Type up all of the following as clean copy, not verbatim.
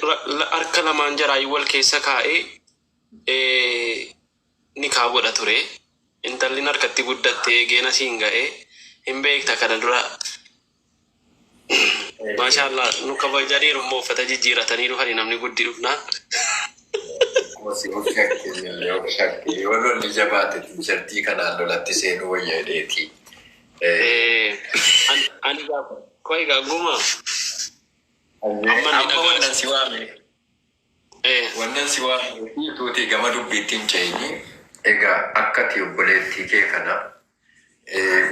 Harka lamaan jaraayyuu wal keessa kaa'ee nikaa godha ture. Intalli harkatti guddatte eegeen asiin ga'ee hin beekta kana dura. Maashaallah, nu kabajaniiru immoo, uffata jijjiiratanii dhufanii namni guddi dhufnaan. Of shakkee illee, of shakkee, yoo lolli jabaate tiishartii kanaan lolatti seenuu wayya jedheeti. Ani qoy egaa guma amma ni Amma dhagaa. Wannan si waame. Wannan si waame fi tuuti gama dubbiitti hin ce'ini. Egaa akka ati obboleettii kee kana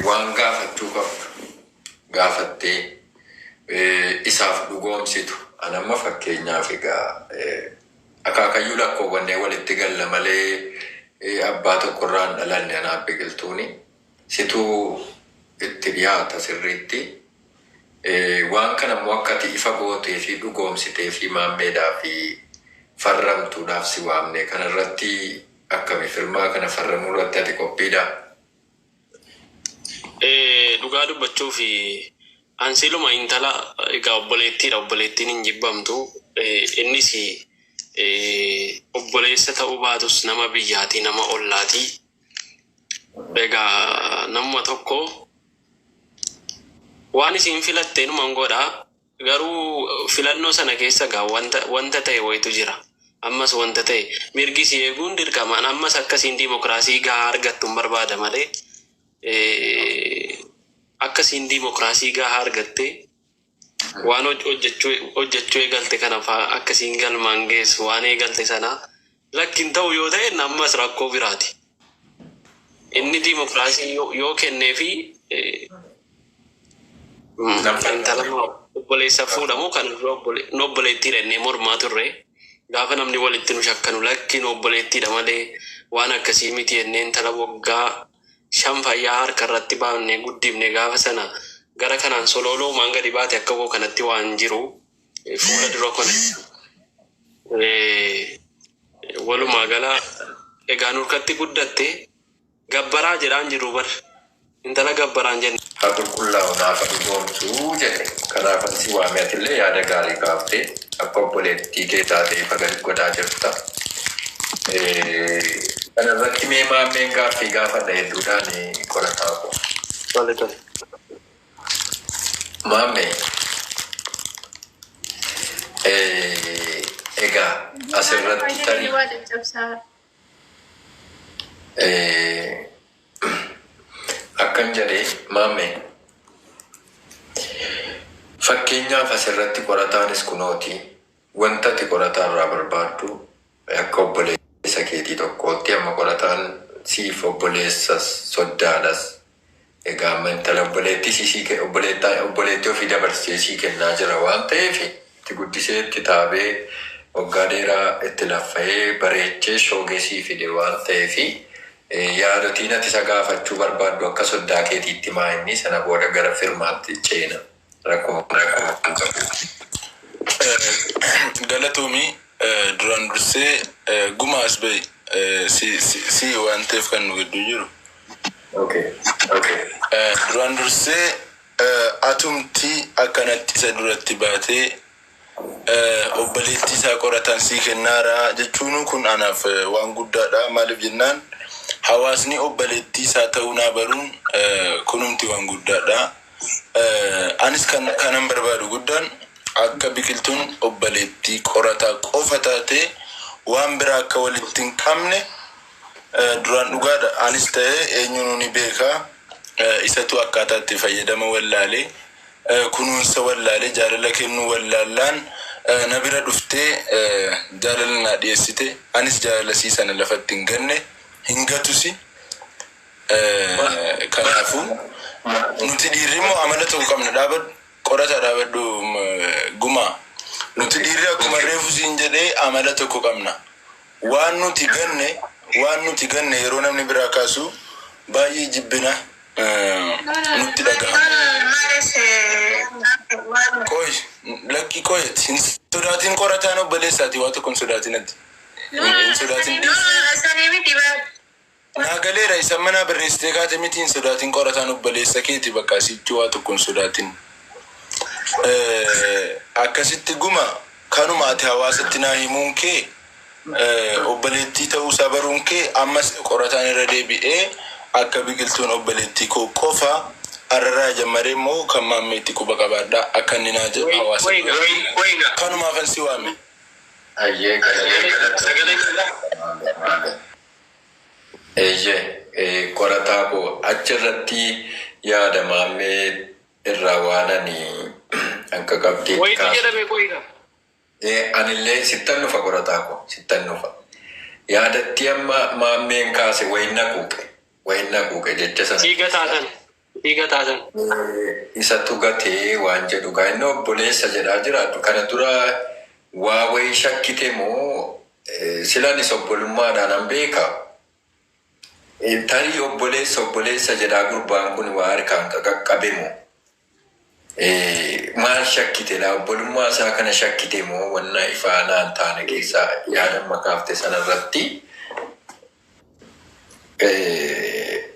waan gaafachuu qabdu gaafattee isaaf dhugoomsitu. Ani amma fakkeenyaaf egaa akaakayyuu lakkoowwannee walitti galla malee abbaa tokkorraa hin dhalanne anaaf Biqiltuuni. Situu itti dhiyaata sirriitti. Waan kana immoo akka ati ifa gootee fi dhugoomsitee fi maammeedhaa fi farramtuudhaaf si waamne. Kanarratti akkami, firmaa kana farramuu irratti ati qophiidha? Dhugaa dubbachuu fi ansiluma intala egaa obboleettiidha, obboleettiin hin jibbamtu. Innis obboleessa ta'uu baatus nama biyyaatii, nama ollaatii. Egaa namuma tokko waan isin filatte numan godha. Garuu filannoo sana keessa egaa wanta ta'e wayitu jira. Ammas wanta ta'e mirgi si eeguun dirqama. Ammas akkasiin diimokiraasii gahaa argattu hin barbaada malee akkasiin diimokiraasii gahaa argatte waan hojjechuu eegalte kana faa akkasiin galmaan geessu, waan eegalte sana lakkin ta'u yoo ta'e ammas rakkoo biraati. Inni diimokiraasii yoo kennee fi intala obboleessa fuudhamu kan dura nu obboleettiidha innee mormaa turre, gaafa namni walitti nu shakkanu lakki, nu obboleettiidha malee waan akkasii miti jennee, intala waggaa 5 fayyaa harka irratti baafnee guddifne, gaafa sana gara kanaan solooloomaan gadi baate akka koo kanatti waan jiru fuula dura kun walumaa gala egaa nurkatti guddatte gabbaraa jedhaan jiru bar intala gabbaraan jenne. Haa qulqullaa'u, naaf haa dhugoomsuu jedhe. Kanaafan si waame. Atillee yaada gaarii kaaftee akka obboleettii kee taatee ifa gadi godhaa jirta. Kana irratti mee maammeen gaaffii gaafadha hedduudhaan qorataa koo. Tole tole. Maammee, egaa asirratti tarii Waa caccabsaa. Akkan jedhee maammee, fakkeenyaaf asirratti qorataanis kunooti, wanta ati qorataa irraa barbaaddu akka obboleessa keetii tokkootti, amma qorataan siif obboleessas soddaadhas, egaa amma intala obboleettii sii obboleettii ofii dabarsee sii kennaa jira waan ta'eef, itti guddisee, itti taabee, waggaa dheeraa itti laffa'ee bareechee shoogee sii fide waan ta'eef, yaadotiin ati isa gaafachuu barbaaddu akka soddaa keetiitti maa inni, sana booda gara firmaatti ceena, rakkoo rakkoo qabu. Galatoomii. Duraan dursee gumaas bahi si waan ta'eef kan nu gidduu jiru. Okay. Duraan dursee atumti akkanatti isa duratti baatee obboleettii isaa qoratan sii kennaara jechuun kun anaaf waan guddaadha. Maaliif jennaan, hawaasni obboleettii isaa ta'uu naa baruun kunumti waan guddaadha. Anis kan kanan barbaadu guddaan akka Biqiltuun obboleettii qorataa qofa taatee waan biraa akka walitti hin qabne duraan dhugaadha. Anis ta'ee eenyuun ni beeka. Isatu akkaataa itti fayyadama wallaalee, kunuunsa wallaalee, jaalala kennuu wallaallaan na bira dhuftee jaalala naa dhiyeessite. Anis jaalala sii sana lafatti hin ganne, hin gatusi. Kanaafuu nuti dhiirri immoo amala tokko qabna. Dhaabadhu qorataa, dhaabadhu gumaa. Nuti dhiirri akkuma reefu siin jedhee amala tokko qabna. Waan nuti ganne, waan nuti ganne yeroo namni biraa kaasu baay'ee jibbina nutti dhagahama. Qoy, lakki, qoyet hin sodaatin, qorataan obboleessaati, waa tokko hin sodaatin ati. Hin sodaatin, dhiisi. Naa galeera, isa mana barreessitee kaate miti, hin sodaatin, qorataan obboleessa keeti, bakka sichi waa tokko hin sodaatin. Akkasitti guma Kanuma ati hawaasatti naa himuun kee obboleettii ta'uusaa baruun kee ammas qorataan irra deebi'ee akka Biqiltuun obboleettii koo qofa arraraa jammaree immoo kan Maammeetti quba qabaadha akka inni naa jedhu hawaasa dura. Kanumaafan si waame. Ayyee galatoomii. Eeyyee qorataa koo, achirratti yaada Maammee irraa waan ani akka qabxii Wayitu kaasu. jedhame qoyidha. Anillee sittan dhufa, qorataa koo, sittan dhufa. Yaadatti amma Maammeen kaase wayin na quuqe jecha sana. Siiga taatan. Siiga taatan. Isatu gatee waan jedhu gaa inni obboleessa jedhaa jiraatu kana dura waa wayii shakkite moo silanis obbolummaadhaan an beeka. Tarii obboleessa obboleessa jedhaa gurbaan kun waa harkaan qaqqabe moo maal shakkite laa? Obbolummaa isaa kana shakkite moo? Wanna ifaa naan taane keessaa yaada makaafte sanarratti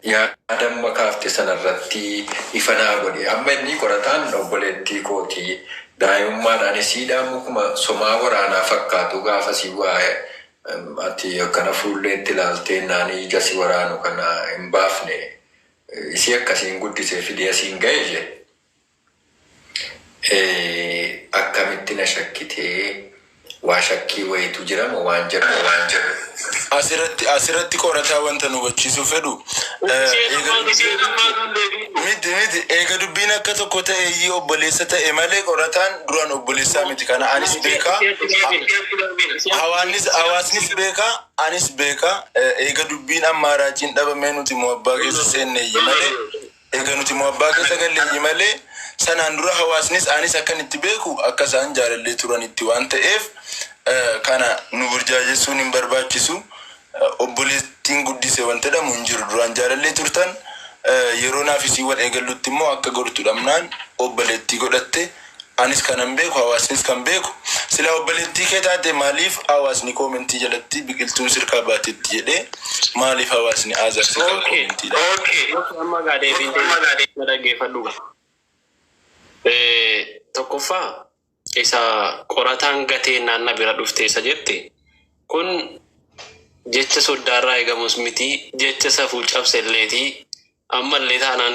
yaada makaafte sanarratti ifa naa godhe. Amma inni qorataan obboleettii kootii daa'imummaadhaan isiidhaan mukuma somaa waraanaa fakkaatu gaafa si waa ati akkana fuulleetti ilaaltee naanii ija si waraanu kana hin baafne isii akkasiin guddisee fidee asiin ga'e jedhe. Akkamitti na shakkitee? Waa shakkii wayitu jira moo waan jedhu waan jedhu. Asirratti qorataa wanta nu hubachiisuu fedhu miti miti, eega dubbiin akka tokko ta'e iyyii obboleessa ta'e malee qorataan duraan obboleessaa miti. Kana anis beekaa, hawaasnis beekaa, anis beekaa. Eega dubbiin amma raajiin dhabamee nuti mo'abbaa keessa seenne iyyii malee, eega nuti mo'abbaa keessa galle iyyii malee, sanaan dura hawaasnis anis akkan itti beeku akka isaan jaalallee turanitti waan ta'eef kana nu burjaajessuun hin barbaachisu. Obboleettiin guddise wanta jedhamu hin jiru. Duraan jaalallee turtan, yeroo naaf isii wal eegallutti immoo akka gortu dhabnaan obboleettii godhatte. Anis kanan beeku, hawaasnis kan beeku, sila obboleettii kee taate maaliif hawaasni koomentii jalatti Biqiltuun sirkaa baatetti jedhee maaliif hawaasni aazar sirkaa koomentiidha? Amma gaa deebiin deebiin dhaggeeffadhu gaa. Tokkoffaa, isa qorataan gatee naanna bira dhufte isa jette kun jecha soddaarraa eegamus miti, jecha safuu cabselleeti. Ammallee taanaan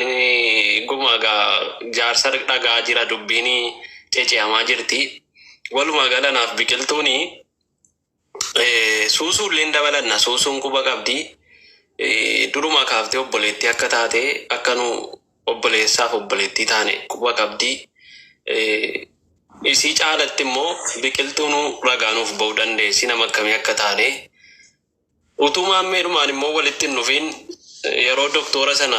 guma gaa jaarsa dhagaa jira, dubbiin cece'amaa jirti. Walumaa gala naaf Biqiltuuni suusuulleen dabalanna, suusuun quba qabdi. Duruma kaaftee obboleettii akka taate, akka nu obboleessaaf obboleettii taane quba qabdi. Isii caalatti immoo Biqiltuun ragaa nuuf ba'uu dandeessi nama akkamii akka taane. Utuu Maammeedhumaan immoo walitti hin dhufiin yeroo doktora sana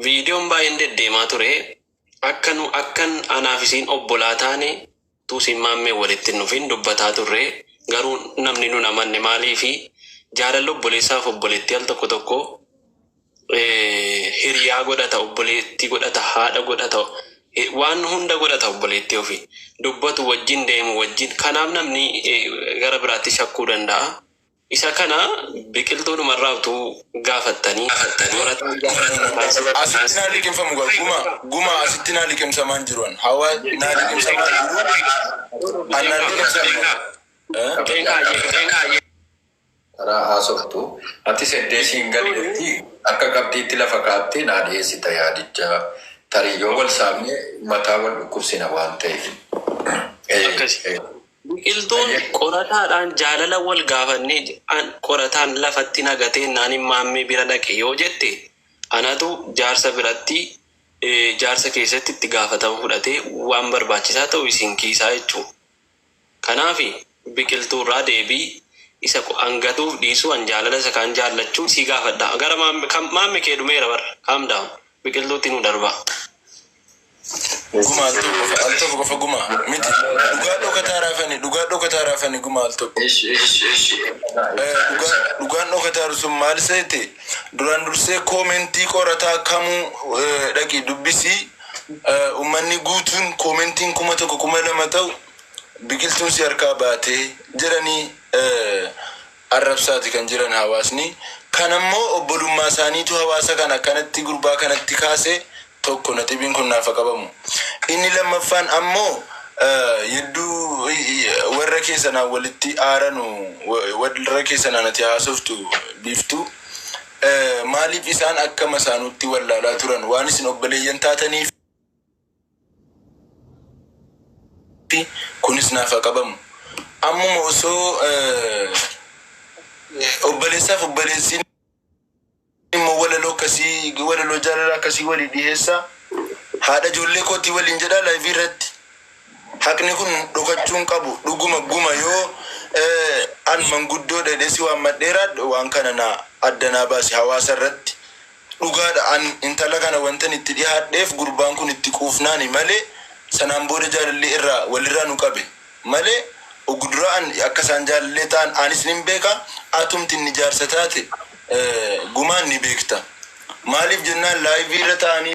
viidiyoon baay'een deddeemaa ture, akka nu akkan anaaf isiin obbolaa taane tuusiin Maammee walitti hin dhufiin dubbataa turre. Garuu namni nun amanne. Maaliifi jaalalli obboleessaaf obboleettii al tokko tokko hiriyaa godhata, obboleettii godhata, haadha godhata, waan hunda godhata, obboleettii ofii dubbatu wajjin deemu wajjin. Kanaaf namni gara biraatti shakkuu danda'a. Isa kana Biqiltuudhumarraa utuu gaafattanii qorataan Asitti naa liqimfamu gaa guma guma, asitti naa liqimsamaan jiru, an hawaa naa liqimsamaan jiru, an naa liqimsamu. Karaa haasoftu ati seddee siin galeetti akka qabxiitti lafa kaattee naa dhiyeessita yaadicha, tarii yoo wal saamne mataa wal dhukkubsina waan ta'eef. Akkasi. Biqiltuun qorataadhaan jaalala wal gaafannee qorataan lafatti nagatee naan Maammee bira dhaqe yoo jette, anatu jaarsa biratti jaarsa keessatti itti gaafatama fudhatee waan barbaachisaa ta'u isin kiisaa jechuudha. Kanaaf Biqiltuurraa deebii isa hangatuuf dhiisuu an jaalala isa kaan jaallachuu si gaafadha. Gara Maamme kee dhumeera bara. Calm down. Biqiltuutti nu darba. Guma, al tokko qofa, al tokko qofa, guma miti, dhugaa dhokataa raafani, dhugaa dhokataa raafani, guma, al tokko. Dhugaan dhokataaru sun maal seete? Duraan dursee koomentii qorataa kamuu dhaqi dubbisii, uummanni guutuun koomentiin 1000 2000 ta'u Biqiltuun si harkaa baatee jedhanii arrabsaati kan jiran hawaasni. Kan ammoo obbolummaa isaaniitu hawaasa kan akkanatti gurbaa kanatti kaase tokko naxibiin kun naafa qabamu. Inni lammaffaan ammoo Yedduu warra keessanaan walitti aaranu, warra keessanaan ati haasoftu Biiftuu, maaliif isaan akka masaanuutti wallaalaa turan waan isin obboleeyyan taataniif kunis naaf haa qabamu. Ammuma osoo obboleessaaf obboleessiin immoo walaloo akkasii, walaloo jaalala akkasii walii dhiheessaa, haadha ijoollee kootii waliin jedhaa live irratti. Haqni kun dhokachuu hin qabu. Dhuguma guma yoo an manguddoo dha si waammadheera, waan kana naa adda naa baasi hawaasa irratti. Dhugaadha, an intala kana wantan itti dhihaadheef gurbaan kun itti quufnaani malee, sanaan booda jaalalli irraa walirraa nu qabe malee, dura an akka isaan jaalallee ta'an anis nin beeka, atumti inni jaarsa taate gumaan ni beekta. Maaliif jennaan, live irra ta'anii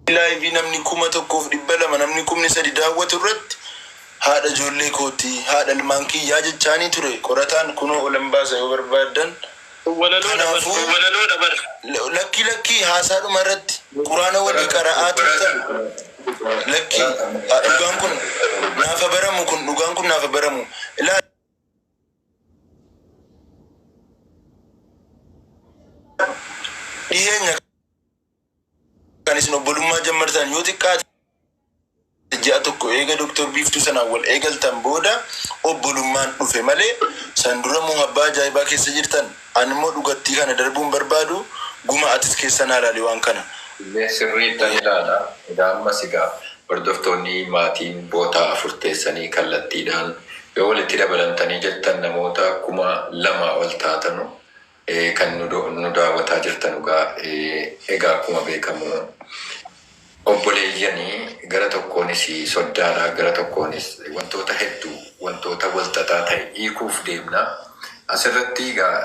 live namni 1,200, namni 3,000 daawwatu irratti haadha ijoollee kootii, haadha ilmaan kiyyaa jechaanii ture. Qorataan kunoo olan baasa yoo barbaaddan. Kanaafuu Walaloodha bar. Lakkii, lakkii, haasaadhuma irratti quraana walii qara'aa turtan. Lakkii, dhugaan kun naafa baramu, kun dhugaan kun naafa baramu. Ilaa, dhiheenya kan isin obbolummaa jammartan, yoo xiqqaate ji'a tokko eega Doktor Biiftuu sanaan wal eegaltan booda obbolummaan dhufe malee, san dura muhabbaa ajaa'ibaa keessa jirtan. Ani immoo dhugattii kana darbuun barbaadu. Guma, atis keessa naa laali waan kana. Illee sirriitti ilaala. Egaa ammas egaa hordoftoonni, maatiin bootaa afur teessanii kallattiidhaan yoo walitti dabalantanii jettan namoota 2,000 ol taatanu kan nu daawwataa jirtan. Egaa egaa akkuma beekamu obboleeyyanii gara tokkoonis soddaadha, gara tokkoonis wantoota hedduu, wantoota walxaxaa ta'e hiikuuf deemna. Asirratti egaa